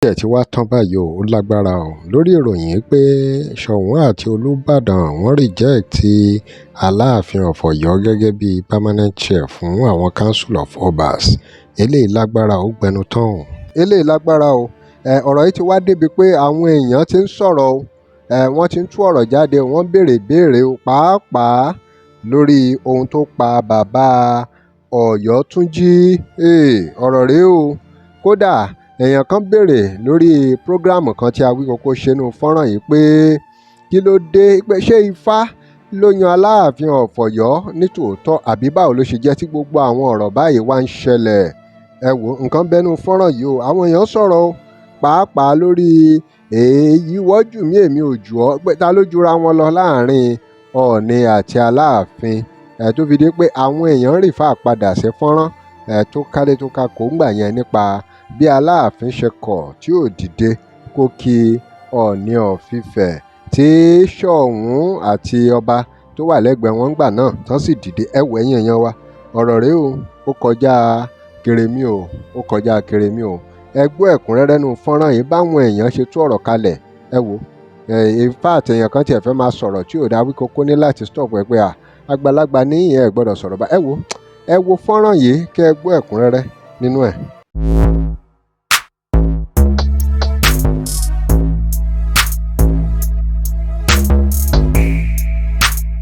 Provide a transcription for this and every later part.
Tiẹ̀ ti wá tán báyìí o, ó lágbára o. Lórí ìròyìn pé Soun àti Olùbàdàn wọ́n reject Aláàfin of Ọ̀yọ́ gẹ́gẹ́ bíi permanent chair fún àwọn Council of Obas. Eléyìí lágbára, ó gbẹnu tán o. Eléyìí lágbára o. Ọ̀rọ̀ yìí ti wá débi pé àwọn èèyàn ti ń sọ̀rọ̀ o. Wọ́n ti ń tú ọ̀rọ̀ jáde, wọ́n béèrè ìbéèrè o, pàápàá lórí ohun tó pa bàbá Ọ̀yọ́túnjí. Ọ̀rọ̀ rèé o. Kódà èèyàn kan béèrè lórí program kan tí Awíkonko ṣe nínú fọ́nrán yìí pé kí ló dé, pé ṣé Ifá ló yan Aláàfin of Ọ̀yọ́ ní tòótọ́, àbí báwo ló ṣe jẹ́ tí gbogbo àwọn ọ̀rọ̀ báyìí wá ń ṣẹlẹ̀? Ẹ wò nǹkan bẹ́nu fọ́nrán yìí o. Àwọn èèyàn sọ̀rọ̀ o, pàápàá lórí èyí wọ́jú mí èmi ò jù ọ́, pé ta ló jura wọn lọ láàrin Ọọ̀ni àti Aláàfin, ẹ̀ tó fi di pé àwọn èèyàn refer padà sí fọ́nrán ẹ̀ tó kálé tó kakò ńgbà yẹn nípa bí Aláàfin ṣe kọ̀ tí ò dìde kó kí Ọọ̀ni of Ifẹ̀, tí Ṣọ̀ún àti ọba tó wà lẹ́gbẹ̀ẹ́ wọn ńgbà náà tán sì dìde. Ẹ wò, ẹ̀yin èèyàn wa, ọ̀rọ̀ rèé o. Ó kọjá kèrèmí o, ó kọjá kèrèmí o. Ẹ gbọ́ ẹ̀kúnrẹ́rẹ́ nínú fọ́nrán yìí báwọn èèyàn ṣe tú ọ̀rọ̀ kalẹ̀. Ẹ wò, in fact, èèyàn kan tiẹ̀ fẹ́ máa sọ̀rọ̀ tí ò dá, Awíkonko ní láti stop ẹ pé à àgbàlagbà ní ẹ gbọ́dọ̀ sọ̀rọ̀ bá. Ẹ wò, ẹ wo fọ́nrán yìí kẹ́ ẹ gbọ́ ẹ̀kúnrẹ́rẹ́ nínú ẹ̀.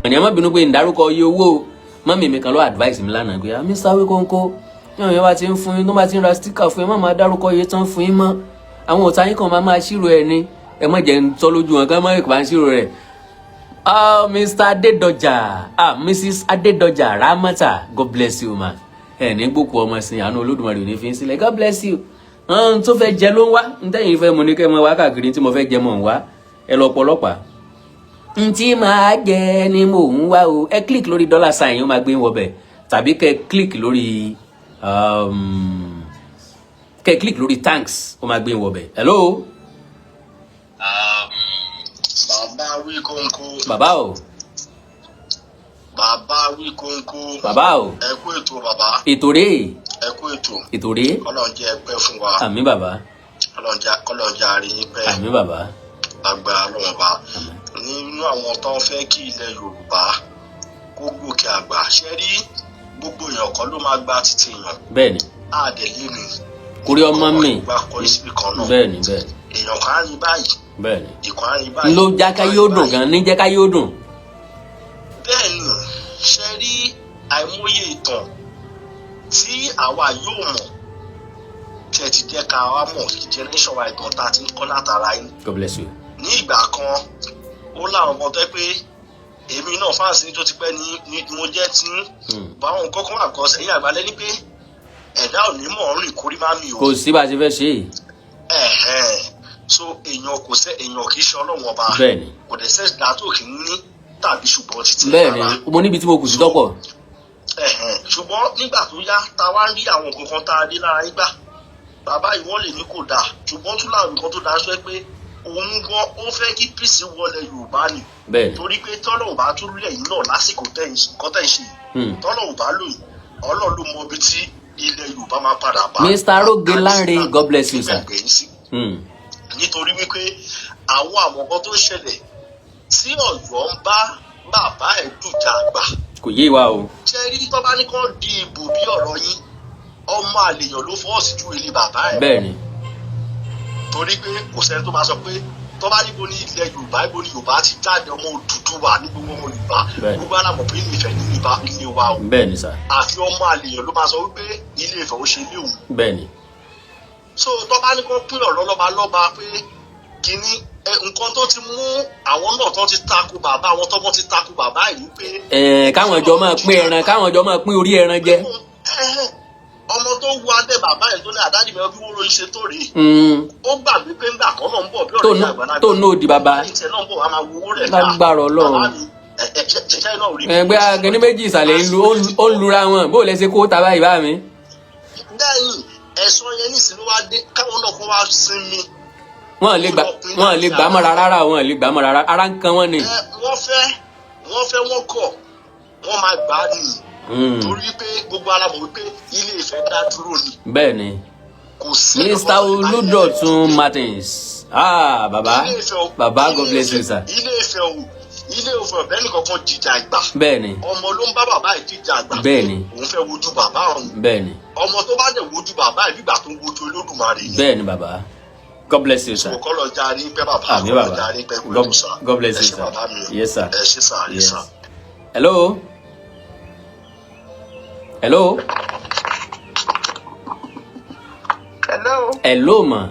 Ènìyàn má bínú pé ń dárúkọ iye owó o. Mummy mi kan ló advice mi lánàá pé, "Mr. Awikonko, ní àwọn èèyàn bá ti ń fún yín, tó bá ti ń ra sticker fún yín, má máa dárúkọ iye tán fún yín mọ́. Àwọn ọ̀tá yín kan máa máa ṣírò ẹ̀ ní ẹ má jẹ́ ń tọ́ lójú wọn kán má bá ń ṣírò rẹ̀." Mr. Adédọjà, Mrs. Adédọjà Ramata, God bless you, ma. Ẹ ní gbòkú ọmọ sin, àánú Olódùmarè ò ní fi ń sílẹ̀. God bless you. Ohun tó fẹ́ jẹ ló ń wá ntẹ́yìn fẹ́ mu ní kẹ́ mọ wá káàkiri. Tí mo fẹ́ jẹ mọ̀ ń wá ẹ lọ pọlọ́pàá. Ntí máa jẹ ni mò ń wá o. Ẹ click lórí dollar sign, ó máa gbé wọbẹ̀, tàbí kẹ́ click lórí thanks, ó máa gbé wọbẹ̀. Hello. Bàbá Awíkonko. Bàbá o. Bàbá Awíkonko. Bàbá o. Ẹ kú ètò, bàbá. Ètò rèé. Ẹ kú ètò. Ètò rèé. Ọlọ́run jẹ́ ẹ pẹ́ fún wa. Àmín, bàbá. Ọlọ́run jẹ́ a rí yín pẹ́. Àmín, bàbá. Agbára Ọlọ́run bá nínú àwọn tó ń fẹ́ kí ilẹ̀ Yorùbá kó gòkè àgbà. Ṣe rí, gbogbo èèyàn kan ló máa gba títí èèyàn. Àdẹ̀ lẹ́nu. Kórí ọmọ mi. Ìgbà kọrí síbi kan náà. bẹ́ẹ̀ni bẹ́ẹ̀ni Èèyàn kan á rí báyìí, ìkan á rí báyìí. Ló já ká yóò dùn gan ní jẹ́ ká yóò dùn. Bẹ́ẹ̀ ni. Ṣe rí, àìmọye ìtàn tí àwa yóò mọ̀ tí ẹ ti jẹ́ ká wá mọ̀ kí generation wa, ìtàn tá a ti ń kọ́ látara yín. God bless you. Ní ìgbà kan, ó láwọn kan tó yẹ pé èmi náà fans ní tó ti pẹ́ ní mo jẹ́ tí báwọn nǹkan kan wà kan sẹ́yìn àgbálẹ́ ní pé ẹ̀dá ò ní mọ̀ ọ́n rìn kórí má mi o. Kò sí bá a ṣe fẹ́ ṣe é. Ẹ̀hẹ́n. So èèyàn kò sẹ́, èèyàn kì í ṣe Ọlọ́run Ọba. Kò dẹ̀ sẹ́ ìdá tó kì í ní tàbí ṣùgbọ́n títí Bẹ́ẹ̀ni, mo níbi tí mo kù sí tọ́pọ̀. Ẹ̀hẹ̀n. Ṣùgbọ́n nígbà tó yá, ta wá rí àwọn nǹkan kan tá a rí lára yín gbà, bàbá yìí, wọ́n lè ní kò dáa, ṣùgbọ́n tún láwọn nǹkan tó dáa sọ pé òun gan ó fẹ́ kí peace wọlé Yorùbá ni. Torí pé tọ́lọ̀ ò bá tún lẹ̀ yín náà lásìkò tẹ̀ ń nǹkan tẹ̀ ń ṣe yìí, tọ́lọ̀ ò bá lò yìí, Ọlọ́run ló mọ ibi tí ilẹ̀ Yorùbá máa padà bá. Mr. Aroge Lanre, God bless you, sir. Gbẹ̀gbẹ̀ yín sí. Nítorí wípé àwọn àmọ̀kan tó ń ṣẹlẹ̀ tí Ọ̀yọ́ ń bá bàbá ẹ̀ dùjà àgbà. Kò yé wa o. Ṣe rí, tó bá ní kán di ìbò bí ọ̀rọ̀ yín, ọmọ àlèyàn ló fọwọ́ sí ju ilé bàbá ẹ̀. Torí pé kò sẹ́ni tó máa sọ pé tó bá níbo ní ilẹ̀ Yorùbá, níbo ní Yorùbá ti jáde, ọmọ Odùduwà ní gbogbo ọmọ Yorùbá. Gbogbo àlàmọ̀ pé Ilé Ifẹ̀ ní ilé wa o. Bẹ́ẹ̀ni sà. Àfi ọmọ àlèyàn ló máa sọ wípé Ilé Ifẹ̀ ó ṣe ilé òun. So tó bá ní kán pín ọ̀rọ̀ lọ́ba lọ́ba pé kínní nǹkan tó ti mú àwọn náà tó ti takò bàbá, àwọn tọ́mọ ti takò bàbá yìí pé Ẹ káwọn jọ máa pín ẹran, káwọn jọ máa pín orí ẹran jẹ. Ọmọ tó wu abẹ́ bàbá yẹn tó ní àdáàdì mi bí wọ́n ló ń ṣe tó rèé. Ó gbàgbé pé ńgbà kan náà ń bọ̀ bí Tó ọ̀rẹ́ àgbàlagbà tó náà di bàbá. ìtẹ̀ náà ń bọ̀ wá máa wo owó rẹ̀ ká. Lágbára Ọlọ́run. Bàbá mi, ẹ ẹ ṣẹṣẹ náà rí. Ẹgbẹ́ akẹ́ni méjì ìsàlẹ̀ ń lu ó ń lura wọn, bó lẹ ṣe kó ta báyìí bá mi. Lẹ́yìn ẹ̀sán yẹn nísìnyí wá dé, káwọn náà kó wá sinmi. Wọn lè gbà mọ́ra rárá, wọn lè gbà mọ́ra rárá, ara ń kan wọn ni. Ẹ, wọ́n fẹ́ wọ́n kọ̀, wọ́n máa gbà á nìyí. Torí pé gbogbo ara mọ̀ wípé Ilé Ifẹ̀ dá dúró ni. Bẹ́ẹ̀ni. Kò sí. Mr. Olúdọ̀tun Martins, ah, baba baba, God bless you, sir. Ilé Ifẹ̀ o, Ilé Ifẹ̀ ọ̀bẹ nìkankan jìjà àgbà. Ọmọ ló ń bá bàbá yìí jìjà àgbà. Òun fẹ́ wojú bàbá òun. Ọmọ tó bá dẹ̀ wojú bàbá yìí, bígbà tó ń wojú Olódùmarè ni. Bẹ́ẹ̀ni bàbá, God bless you, sir. Kò kọ́ lọ jarí pẹ́ bàbá. Àmín, kọ́ lọ bàbá. jarí pẹ́. God, sir. God bless Ẹ you, ṣé sir. bàbá mi o. Yes, sir. Ẹ ṣé sir, yes Yes. sir. Hello, hello. Hello. Hello ma.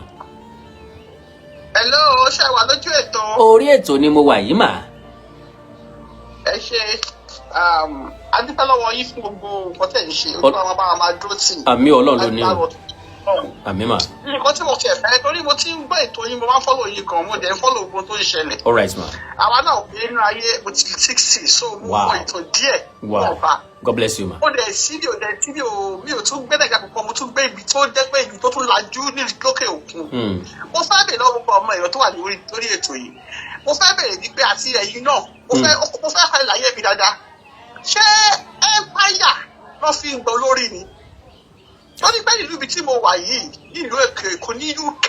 Hello, ṣé wà lójú ètò? Orí ètò ni mo wà yìí mà. Ẹ ṣe, a dúpẹ́ lọ́wọ́ yín fún gbogbo nǹkan tẹ̀ ń ṣe. Ojú àwọn bá wa máa dúró tì. Àmín, Ọlọ́run ló ní o. Àmín mà. Nǹkan tí mo tiẹ̀ fẹ́, torí mo ti ń gbọ́ ètò yín, mo máa ń follow yín gan, mo dẹ̀ ń follow ogun tó ń ṣẹlẹ̀. All right ma. Àwa náà pé inú ayé mo ti 60, so mo mọ ètò díẹ̀ níwọ̀nba. God bless you ma. Mo dẹ̀ sí mi ò dẹ̀ sí mi ò tún gbé Nàìjíríà púpọ̀, mo tún gbé ibi tó jẹ́ pé ibi tó tún lajú ní lókè òkun. Mo fẹ́ bèèrè lọ́wọ́ gbogbo ọmọ èèyàn tó wà lórí ètò yìí. Mo fẹ́ bèèrè ní pé àti ẹ̀yin náà, mo fẹ́ láyé mi dáadáa. Ṣé empire ló fi ń gbọ́ lórí ni? Ó ní pé nílùú ibi tí mo wà yìí, nílùú Èkó Èkó ní UK,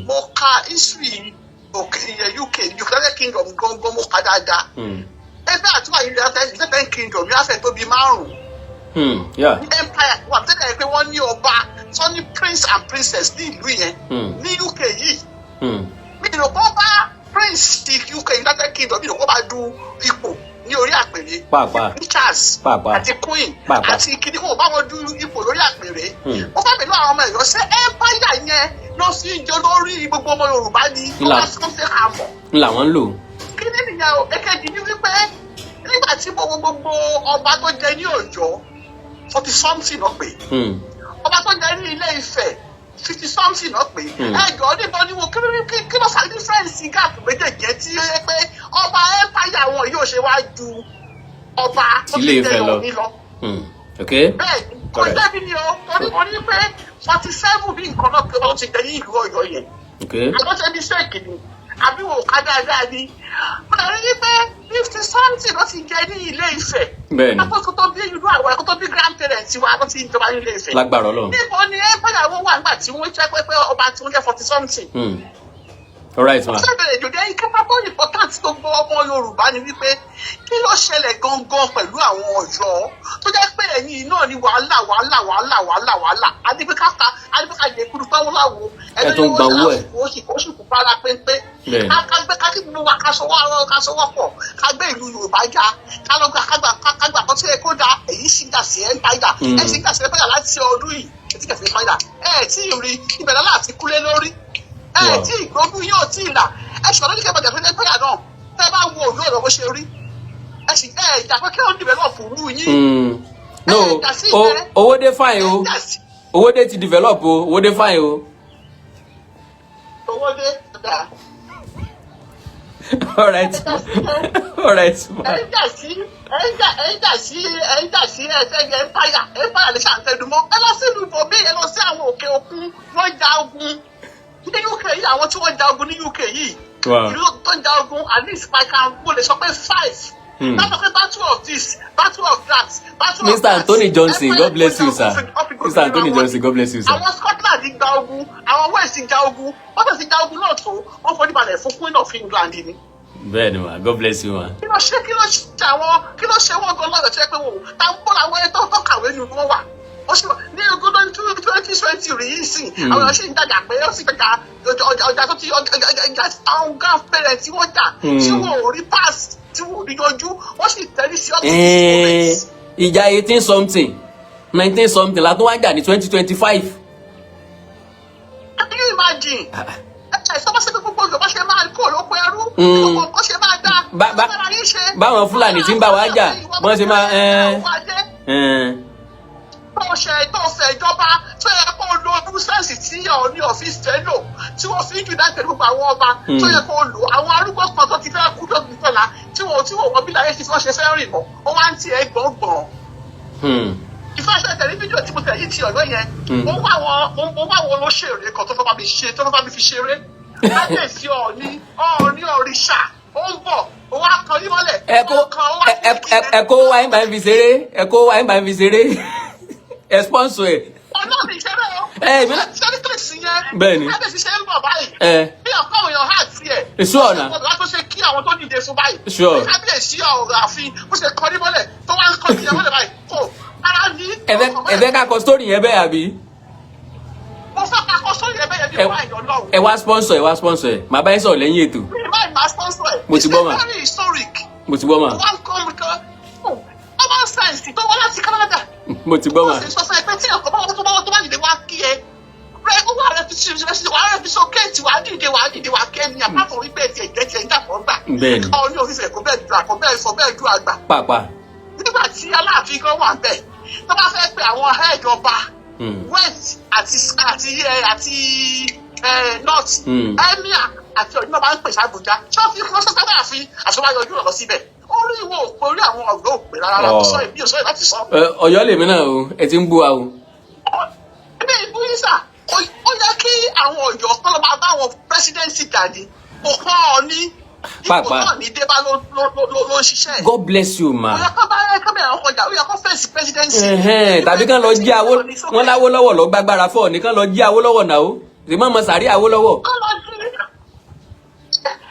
mo ka history òkè ilẹ̀ UK, United Kingdom gangan, mo kà dáadáa. Ẹgbẹ́ àtúwà United Kingdom yóò fẹ́ tó bí márùn-ún. Empire wà tẹ́lẹ̀ pé wọ́n ní ọba tó ní prince and princess ní ìlú yẹn. Ní UK yìí, mi ò kó bá prince ti UK, United Kingdom, mi ò kó bá du ipò ní orí àpèrè. Pàápàá. Ní Charles Pàápàá. àti Queen Pàápàá. àti kìnìún kò bá wọn du ipò lórí àpèrè. Ó fẹ́ pẹ̀lú àwọn ọmọ ẹ̀yọ́, ṣé empire yẹn ló fi ń jẹ lórí gbogbo ọmọ Yorùbá ni? Ìlà. Wọ́n bá ṣe àmọ̀ N làwọn ń lò. Kí ni nìyẹn o? Èkejì ni wípé nígbà tí mo wo gbogbo ọba tó jẹ ní Ọ̀yọ́, 40 something náà pé, ọba tó jẹ ní Ilé Ifẹ̀, 50 something náà pé. Ẹjọ níbo ni wo kí ló fa difference gap méjèèjì tí ó yẹ pé ọba empire wọn yóò ṣe wá ju ọba tó Ilé ti Ifẹ̀ jẹ lọ. Ọọ̀ni lọ? Ok. Bẹ́ẹ̀ ni, kò Correct. jẹ́bi ni o, torí mo ní pé 47 bí nǹkan náà pé wọ́n ti jẹ ní ìlú Ọ̀yọ́ yẹn. Àwọn ṣe mistake ni àbí wò ká dáadáa ni? Mo dàbí wípé 50 something ló ti jẹ ní Ilé Ifẹ̀. Akókò tó bí irú àwọn ẹ̀kọ́ tó bí grandparents wa ló ti ń jọba ní Ilé Ifẹ̀. Lágbára Ọlọ́run. Níbo ni empire wọn wà nígbà tí wọ́n jẹ́ pé ọba tí wọ́n jẹ́ 40 something? All right ma. Ṣé bẹ̀rẹ̀ ìjòdè ìkẹta tó important gbogbo ọmọ Yorùbá ni wípé kí ló ṣẹlẹ̀ gangan pẹ̀lú àwọn Ọ̀yọ́ tó jẹ́ pé ẹ̀yin náà ni wàhálà, wàhálà, wàhálà, wàhálà, wàhálà, adébíkàtà adébíkà jẹ kúrú fáwọn láwo. Ẹ tún gba owó ẹ̀. Ó sì kú bára péńpé. Ká gbé ká kí gbogbo wa ká sọwọ́ ká sọwọ́ pọ̀, ká gbé ìlú Yorùbá já, ká lọ ká gbà kó tí ẹ kó da èyí sì dà sí empire. Ẹ sì dà sí empire láti ọdún yìí, ẹ sì dà sí empire, ẹ tí ì rí ibẹ̀ lọ́la àti kúlé lórí ẹ tí ìgbógun yóò tí ì là. Ẹ sọ̀rọ̀ ní kẹ́kọ̀ọ́ jàpé empire náà, tẹ́ bá wo òlú ọ̀rọ̀ bó ṣe rí, ẹ sì ẹ jà pé kí wọ́n develop ìlú yín. No. Ẹ jà sí ìfẹ́. Owódé fine o. Ẹ jà sí Owódé ti develop o, Owódé fine o. Owó dé dáa. All right, all right ma. Ẹ ń jà sí ẹ ń jà ẹ ń jà sí ẹ ń jà sí ẹsẹ yẹn, empire, empire lè ṣàǹtẹnumọ́. Ẹ lọ sí ìlú ibòmí, ẹ lọ sí àwọn òkè òkun, wọ́n ja ogun ní UK yìí. Àwọn tí wọ́n ja ogun ní UK yìí, ìlú tó ń ja ogun, at least I can, mo lè sọ pé five. That's okay, battle of this, battle of that, battle of Mr. that. Anthony Johnson, Empire God bless you, sir. wọ́n Mr. Anthony Johnson, God bless you, sir. Àwọn Scotland gba ogun, àwọn Wales gba ogun, wọ́n tẹ̀sí gba ogun náà tó, wọ́n forí balẹ̀ fún Queen of England ni. Bẹ́ẹ̀ ni ma, God bless you ma. Kí ló ṣe àwọn, kí ló ṣe wọ́n gan lọ́dọ̀ tí wọ́n pé wọ́n ta ń bọ́ làwọn ẹni tó kàwé ni wọ́n wà. Ó sì ní ogún lórí 2020 rí yìí sìn, àwọn èèyàn sì ń dàgbà pé ó sì gbàgbà ọjà tó ti ọjà àwọn grandparents tí wọ́n jà, tí wọ́n ò rí pass, tí wọ́n ò rí yanjú, wọ́n sì tẹ́lí sí ọ́fíìsì Eh, ìjà 18 something, 19 something la tún wá jà ní 2025. Can you imagine? Ẹ sọ bá ṣe pé gbogbo Yorùbá ṣe máa kó lóko ẹrú, gbogbo nǹkan ṣe máa dá, bára yín ṣe. Báwọn Fúlàní tí ń bá wa jà, bọ́n ṣe máa Tó ṣe tó fẹ́ ìjọba tó yẹ kó lo sense tí Ọọ̀ni ọ́fíìsì fẹ́ lò, tí wọ́n fi ń jù láti pẹ̀lú gbogbo àwọn ọba tó yẹ kó lò, àwọn arúgbó kan tó ti fẹ́ kú lóògùn tọ́la tí wọ́n wọ́n bí láyé tí wọ́n ṣe fẹ́ rìn mọ́, ó wá ń tiẹ̀ gbọ̀ngbọ̀n. Ìfẹsẹ̀ tẹ̀lé fídíò tí mo tẹ̀ yìí ti Ọ̀yọ́ yẹn, mo wá àwọn olóṣèré kan tó fẹ́ bá mi ṣe, tó fẹ́ bá mi fi ṣeré. Kábíyèsí Ọọ̀ni, Ọọ̀ni òrìṣà, ó ń bọ̀, ó wá kan yín mọ́lẹ̀. Ẹ kó ẹ kó wá yín bá ń fi ṣeré, ẹ kó wá yín bá ń fi ṣeré, ẹ sponsor ẹ. Ọlọ́run ìṣeré o. Ẹ, èmi náà- Ṣé ní kílè nìyẹn. Bẹ́ẹ̀ni. Kábíyèsí ṣe ń bọ̀ báyìí. Ẹ Bí ọ̀pọ̀ àwọn èèyàn hà tiẹ̀. Sure na. Wọ́n tó ṣe kí àwọn tó dìde fún báyìí. Sure. Bí kábíyèsí ọ̀rọ̀ àfin bó ṣe kọ́ ní mọ́lẹ̀ tó wá ń kọ́ ní mọ́lẹ̀ báyìí kò ara ní. Ẹ fẹ́ ká kọ story yẹn bẹ́ẹ̀, àbí? Mo fẹ́ ká kọ sórí ẹ̀bẹ̀ yẹn bí wọ́n àìyàn lọ́wọ́. Ẹ wá sponsor, ẹ wá sponsor ẹ. Màá bá yín sọ̀rọ̀ lẹ́yìn ètò. Mi máa máa sponsor ẹ̀. Mo ti gbọ́ mà. It's very historic. Mo ti gbọ́ mà. Wọ́n kọ́ mi kan. Common sense tó wá láti Canada. Mo ti gbọ́ mà. Wọ́n sì sọ fún ẹ pé tí ọkọ̀ bá wọ́n tó bá wọ́n tó bá dìde wá kí ẹ. Rẹ ó wà rẹ fi ṣe wà rẹ fi sókèètì wà á dìde wà á dìde wà á kẹ́ ni àpapọ̀ wípé tiẹ̀ jẹ́ tiẹ̀ ń dàpọ̀ gbà. Bẹ́ẹ̀ni. Ọ ní oríṣiríṣi kò bẹ́ẹ̀ ju àkọ́ bẹ́ẹ̀ sọ bẹ́ẹ̀ ju àgbà. Pàápàá. Nígbà tí Aláàfin gan wà bẹ́ẹ̀, tó bá fẹ́ pe àwọn head ọba west àti north, emir àti ọ̀yìn náà máa ń pèsè Àbújá, ṣọ́ọ̀fì kúrọ́sọ́ sáláàfin àṣọwáyọjú ọ̀rọ̀ síbẹ̀. Orí ìwọ òpè, orí àwọn ọ̀gbẹ́ òpè rárá. Ọ̀. Sọ èmi ò sọ láti sọ. Ẹ, Ọ̀yọ́ lèmi náà o, ẹ ti ń bú wa o. Ẹbí ìbúyísà, ó yẹ kí àwọn Ọ̀yọ́ kọ́ ló máa bá àwọn presidency dàdí kò kọ́ ọ ní ipò Pàápàá. náà ní débá ló ń ṣiṣẹ́. God bless you, ma. Ó yẹ kó bá ẹ kó bẹ̀rẹ̀ ọkọ̀ jà, ó yẹ kó fèsì presidency. Ẹ̀hẹ́n, tàbí kán lọ jí awó wọn láwó lọ́wọ́ lọ gbàgbára fọ́ ní kán lọ jí Awólọ́wọ̀ náà o sì má mọ sàrí Awólọ́wọ̀. Kọ́ lọ jí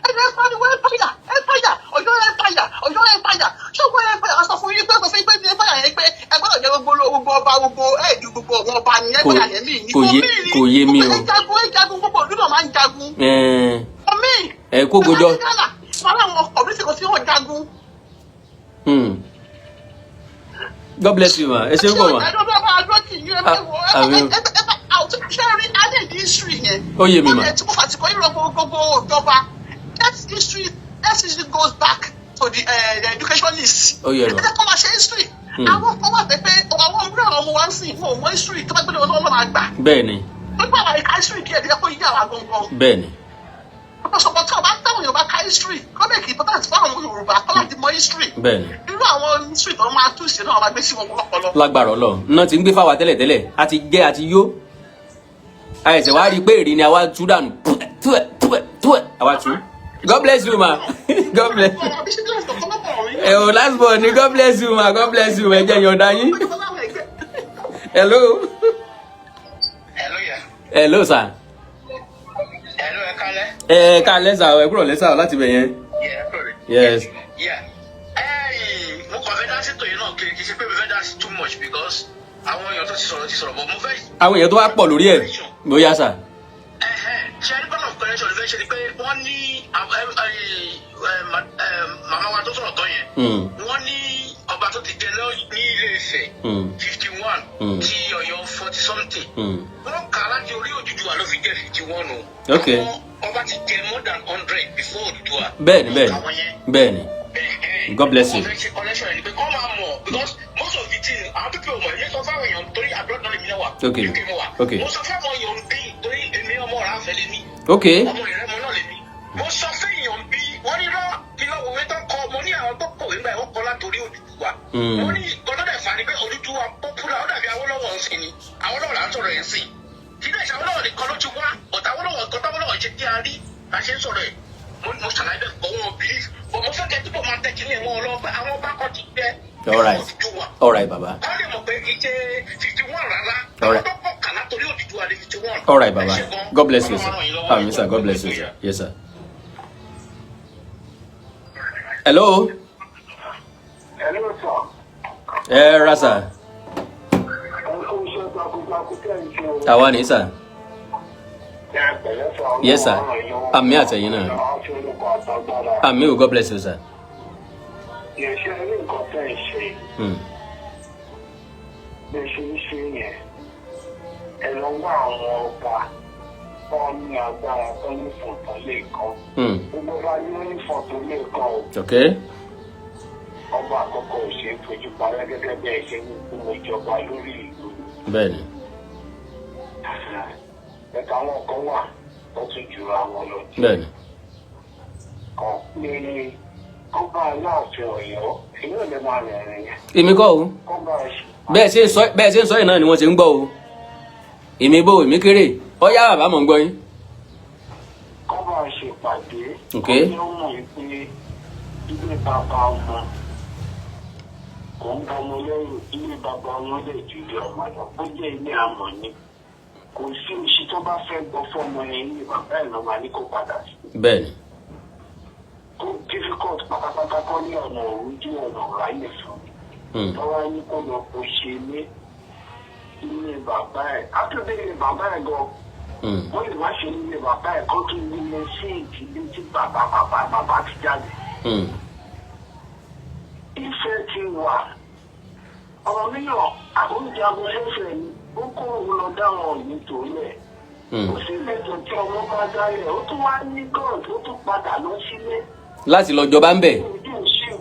ẹ̀jẹ̀ pariwo empire, empire, Ọ̀yọ́ empire, Ọ̀yọ́ empire. Ṣọ́gbọ́n empire sọ fún yín pé sọ fún yín pé ní empire yẹn pé ẹ gbọ́dọ̀ jẹ́ gbogbo gbogbo ọba, gbogbo ẹ̀ẹ́dì, gbogbo ọ̀wọ́n ọba ní empire yẹn mí ní. Kò yé mi o. Ẹ jagun, ẹ jagun, gbogbo ìlú náà máa ń jagun. Ẹ̀ẹ́n, Omi. Ẹ kó gojọ. Wọn láwọn community kan tí wọ́n jagun. God bless you, ma. Ẹ ṣe ń bọ̀ ma. Àmín. Ó yé mi mà. Tí mo fàtìkọ́ yìí rọ gbogbo ìjọba, that history goes back to the educationist. Ó yé mi. Ẹ jẹ́ kó máa ṣe history. Àwọn kan wà pé àwọn mìíràn ọmọ wa ń sìn wọn ò mọ history, tó bá gbé lọ́wọ́ máa gbà. Bẹ́ẹ̀ ni. Nígbà wà ká history díẹ̀ díẹ̀ kó yí àwa gangan. Bẹ́ẹ̀ ni. Ọ̀pọ̀lọpọ̀ tí ọba táwọn èèyàn bá ka history kọ́ bẹ́ẹ̀ kì í important fún àwọn Yorùbá kọ́ láti mọ history. Bẹ́ẹ̀ ni. Irú àwọn history tó máa tún ṣe náà máa gbé sí wọn lọ́pọlọ. Lágbára Ọlọ́run náà ti ń gbé fáwa tẹ́lẹ̀tẹ́lẹ̀, a ti jẹ́ àti yó, àìsàn wa rí i pé èrè ni àwa tú dànù túẹ̀ túẹ̀ túẹ̀ àwa tú. God bless you, ma. God bless. Ẹ o, last born ni. God bless you, ma. God bless you. Ẹ jẹ́ yọ̀ǹda yín. Hello. Hello, yeah. Hello, sir. Hello, ẹ kálẹ́. Ẹ káalẹ́ sir, ẹ kúrò lẹ́sà láti bẹ̀ yẹn. Yeah, sorry. Yes. Yeah. Ẹ́ẹ̀, mo kàn fẹ́ dá sí tòyí náà kiri, kì í ṣe pé mo fẹ́ dá sí too much because àwọn èèyàn tó ti sọ̀rọ̀ ti sọ̀rọ̀, but mo fẹ́. Àwọn èèyàn tó wá pọ̀ lórí ẹ̀ bóyá, sir. Ẹ̀hẹ́n, ṣe ní part of correction ló fẹ́ ṣe ni pé wọ́n ní màmá wa tó sọ̀rọ̀ tán yẹn. Wọ́n ní ọba tó ti jẹ ní Ilé Ifẹ̀ 51, ti Ọ̀yọ́ 40 something. Wọ́n kà á láti orí Odùduwà ló fi jẹ́ 51 o. Àwọn ọba ti jẹ more than 100 before Odùduwà. Bẹ́ẹ̀ni, bẹ́ẹ̀ni. Àwọn yẹn. Bẹ́ẹ̀ni. God bless you. Wọ́n fẹ́ ṣe correction yẹn ni pé kọ́ máa mọ̀ because most of the thing àwọn people ò mọ̀. Èmi sọ fáwọn èèyàn torí abroad náà lèmi náà wà. UK mo wà. Mo sọ fáwọn èèyàn bí torí èmi ọmọ ọ̀rá àfẹ́ lèmi. Ọmọ Ìrẹ́mọ náà lèmi. Mo sọ fún èèyàn bí wọ́n ní rọ́ kí lọ́wọ́ òwe tó kọ, mo ní àwọn tó kọ̀wé nígbà yẹn wọ́n kọ látòrí Odùduwà. Mo ní gbọ́dọ̀ dẹ̀ fà ní pé Odùduwà popular, ó dàbí Awólọ́wọ̀ ń sìn ni. Awólọ́wọ̀ là ń sọ̀rọ̀ ẹ̀ ń sìn. Kí ló ṣe Awólọ́wọ̀ nìkan ló ti wá, ọ̀tá Awólọ́wọ̀ nǹkan táwólọ́wọ̀ ṣe kí a rí la ṣe ń sọ̀rọ̀ ẹ̀. Mo ṣàlàyé bẹ́ẹ̀ kọ́ wọn believe, but mo fẹ́ kẹ́ túbọ̀ máa tẹ̀ kí ní ẹ̀wọ̀n lọ pé àwọn bá kọ́ ti jẹ́ All right. Odùduwà. All right, baba. Wọ́n lè mọ̀ pé kì í ṣe 51 rárá. All right. Àwọn tó pọ̀ kà látòrí Odùduwà ní 51. All right, baba. God bless you, sir. Àmín, sir. God bless you, sir. Yes, sir. Hello. Hello, sir. Ẹ ra, sir. Ẹ kú iṣẹ́ takuntakun tẹ̀ ń ṣe o. Àwa ní, sir. Ẹ pẹ̀lẹ́, sir. Yes, sir. Àmín àtẹ̀yìn náà. Àwọn tí olùkọ́ àtàgbára. Àmín o. God bless you, sir. Ìṣe rí nǹkan tẹ̀ ń ṣe. Bí ẹ ṣe ń ṣe yẹn. Ẹ lọ wá àwọn ọba tó ní agbára, tó ní fọ̀tàn lè kan. Gbogbo ọba ní ó ní fọ̀tàn lè kan o. Ọba àkọ́kọ́ ò ṣe é fojú parẹ́ gẹ́gẹ́ bí ẹ ṣe ń kú ìjọba lórí ìlú. Bẹ́ẹ̀ni. Ẹ̀ka àwọn kan wà tó tún jura wọn lọ. Kan pé kọ́ba Aláàfin Ọ̀yọ́, èyí ò lè máa rìnrìn yẹn. Èmi kọ́ o. Kọ́ba ṣe. Bẹ́ẹ̀ ṣe ń sọ yìí náà ni wọ́n ṣe ń gbọ́ o. Èmi bò, èmi kéré. Ọ̀yá bàbá, mọ̀ ń gbọ́ yín. Kọ́ba ṣèpàdé. Kọ́ni ó mọ̀ pé ilé bàbá ọmọ kò ń bọmọ lẹ́rù, ilé bàbá ọmọ lè ju ilé ọmọ lọ, ó jẹ́ ilé àmọ̀ ni. Kò sí oṣù tó bá fẹ́ gbọ́ fọ́mọ yẹn, ní bàbá ẹ̀ lọ́ máa ní kó padà sí. Tó difficult pátápátá kọ́ ní ọ̀nà òrújú, ọ̀nà ráyè fún. Tọ́wá ní kó lọ kó ṣe ní ilé bàbá ẹ̀. Àtúndé ilé bàbá ẹ̀ gan, wọ́n lè má ṣe nílé bàbá ẹ̀, kó tún gbé sí ìdílé tí bàbá bàbá bàbá ti jáde. Ìfẹ́ ti wà. Ọ̀rọ̀ míyàn àkóńjagun ẹ̀fẹ̀ ni ó kó òun lọ dáwọn òní torí ẹ̀. Kò sí ìlẹ̀tọ̀ tí ọmọ bá dálẹ̀, ó tún wá ní God, ó tún padà lọ sílé. Láti lọ jọba ń bẹ̀. Ojú sí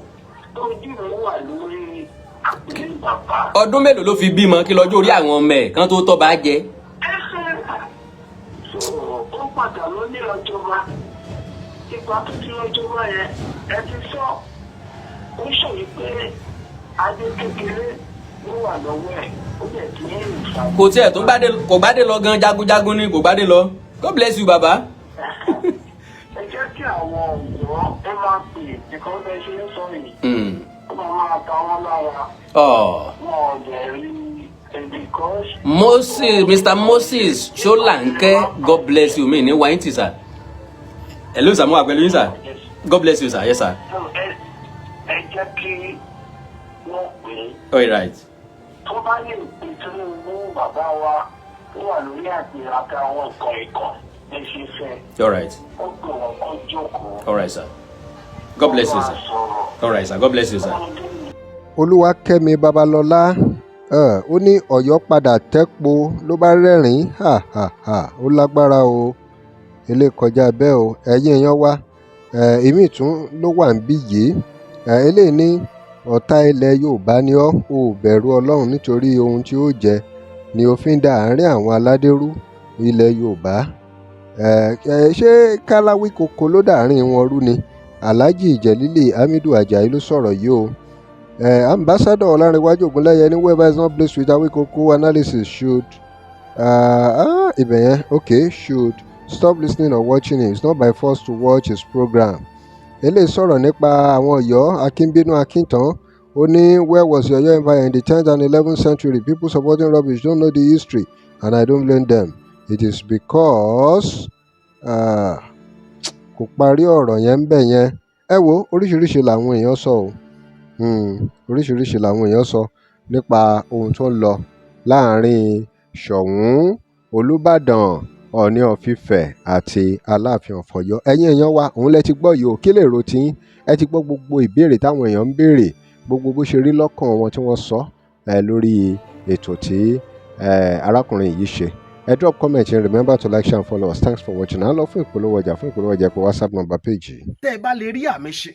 ojú rẹ̀ wà lórí àpèlé bàbá. Ọdún mélòó ló fi bímọ? Kí lọ́jọ́ orí àwọn ọmọ ẹ̀ kan tó tọ́ bá jẹ? Ẹsẹ̀ so ó padà lọ ní ọjọba. Ìgbà tó ti lọ́jọba yẹn, ẹ ti sọ, ó ṣòyí pé adé kékeré ló wà lọ́wọ́ ẹ̀, ó dẹ̀ ti ń rìn fà. Kò tiẹ̀ tó gbádé, kò gbádé lọ gan. Jagunjagun ni, kò gbádé lọ. God bless you, bàbá. Ẹ jẹ́ kí àwọn ọ̀dọ́ ẹ máa pè because ẹ ṣe ń sọ yìí, ó máa ta wọ́n lára. Oh. Wọn ò dẹ̀ rí ẹ because. Moses, Mr Moses Ṣọláńkẹ́, God bless you. Mi ní wáyé tì, sir. Hello sir, mo wà pẹ̀lú yín, sir. God bless you, sir. Yes, sir. So, ẹ jẹ́ kí wọ́n pè é. All right. Tó bá lè pè Tinubu, bàbá wa tó wà lórí àpèrè àtàwọn nǹkan ikọ̀ ẹ ṣe fẹ́. All right. Ó pè wọ́n kó jókòó. All right, sir. God bless you, sir. Sọ̀rọ̀. All right, sir. God bless you, sir. Olúwakẹ́mi Babalọ́lá ó ní Ọ̀yọ́ padà tẹ́po ló bá rẹ́rìn-ín, ha ha ha. Ó lágbára o, ilé kọjá bẹ́ẹ̀ o. Ẹ̀yin èèyàn wa, èmi tún ló wà níbí yìí. Eléyìí ní ọ̀tá ilẹ̀ Yorùbá ni ọ́, ò bẹ̀rù Ọlọ́run, nítorí ohun tí ó jẹ ni ó fi ń da àárín àwọn aládé rú ilẹ̀ Yorùbá. Ṣé káláwí koko ló dàárín wọn rú ni? Alhaji Jelili Hamidu Ajayi ló sọ̀rọ̀ yìí o. Ambassador Ọlárẹ̀wájú Ògúnlẹ́yẹ ní whoever is not pleased with Awíkókó analysis should ibẹ̀ yẹn, okay, should stop listening or watching him. It's not by force to watch his program. Eléyìí sọ̀rọ̀ nípa àwọn Ọ̀yọ́ Akínbínú Akíntàn. Ó ní where was the Ọ̀yọ́ Empire in the 10th and 11th century? People supporting rubbish don't know the history and I don't blame them. It is because kò parí ọ̀rọ̀ yẹn ń bẹ̀ yẹn. Ẹ wo, oríṣiríṣi làwọn èèyàn sọ o. Oríṣiríṣi làwọn èèyàn sọ nípa ohun tó ń lọ láàrin Ṣọ̀ún Olúbàdàn, Ọọ̀ni of Ifẹ̀ àti Aláàfin of Ọ̀yọ́. Ẹ̀yin èèyàn wa, òun lẹ ti gbọ́ yìí o. Kí lèrò tiyín? Ẹ ti gbọ́ gbogbo ìbéèrè táwọn èèyàn ń béèrè, gbogbo bó ṣe rí lọ́kàn wọn tí wọ́n sọ ẹ lórí ètò tí arákùnrin yìí ṣe. Ẹ drop comment and remember to like, share and follow us. Thanks for watching. À ń lọ fún ìpolówó ọjà. Fún ìpolówó ọjà, pé WhatsApp number page yìí. Tẹ́ ẹ bá lè rí àmì ṣe,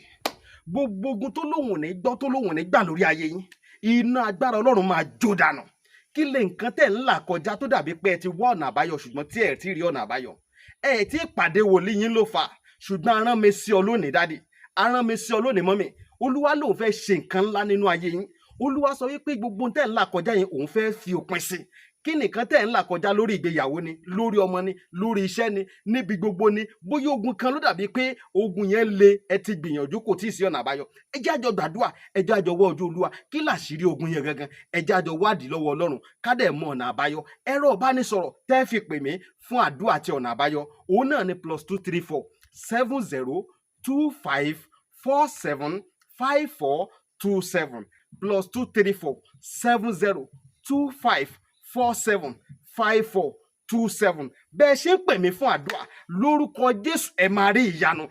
gbogbo ogun tó lóhùn ní gbọ́, tó lóhùn ní gbà lórí ayé yín, iná agbára Ọlọ́run máa jó dànù. Kí lè nǹkan tẹ̀ ń là kọjá tó dàbí pé ẹ ti wá ọ̀nà àbáyọ, ṣùgbọ́n tí ẹ ti rí ọ̀nà àbáyọ? Ẹ ti pàdé wòlíì yín ló fà. Ṣùgbọ́n arán mi sí ọ lónìí, daddy, arán mi sí ọ lónìí, mummy. Olúwa lòun fẹ́ ṣe nǹkan ńlá nínú ayé yín. Olúwa sọ wípé gbogbo tẹ̀ ń là kọjá yẹn, òun fẹ́ fi òpin sí. Kí nìkan tẹ̀ ń là kọjá? Lórí ìgbéyàwó ni, lórí ọmọ ni, lórí iṣẹ́ ni, níbi gbogbo ni. Bóyá ogun kan ló dàbí pé ogun yẹn le, ẹ ti gbìyànjú, kò tí ì sí ọ̀nà àbáyọ. Ẹ jẹ́ àjọ gbàdúrà, ẹ jẹ́ àjọ wọ́ ojú Olúwa. Kí làṣírí ogun yẹn gangan? Ẹ jẹ́ àjọ wádìí lọ́wọ́ Ọlọ́run, ká dẹ̀ mọ ọ̀nà àbáyọ. Ẹ̀rọ ìbánisọ̀rọ̀ tẹ́ fi pè mí fún àdúrà àti ọ̀nà àbáyọ, òun náà ni +234 70 25 47 54 27, +234 70 25 47 54 27. Bẹ́ẹ̀ ṣe ń pè mí fún àdúrà, lórúkọ Jésù, ẹ máa rí ìyanu.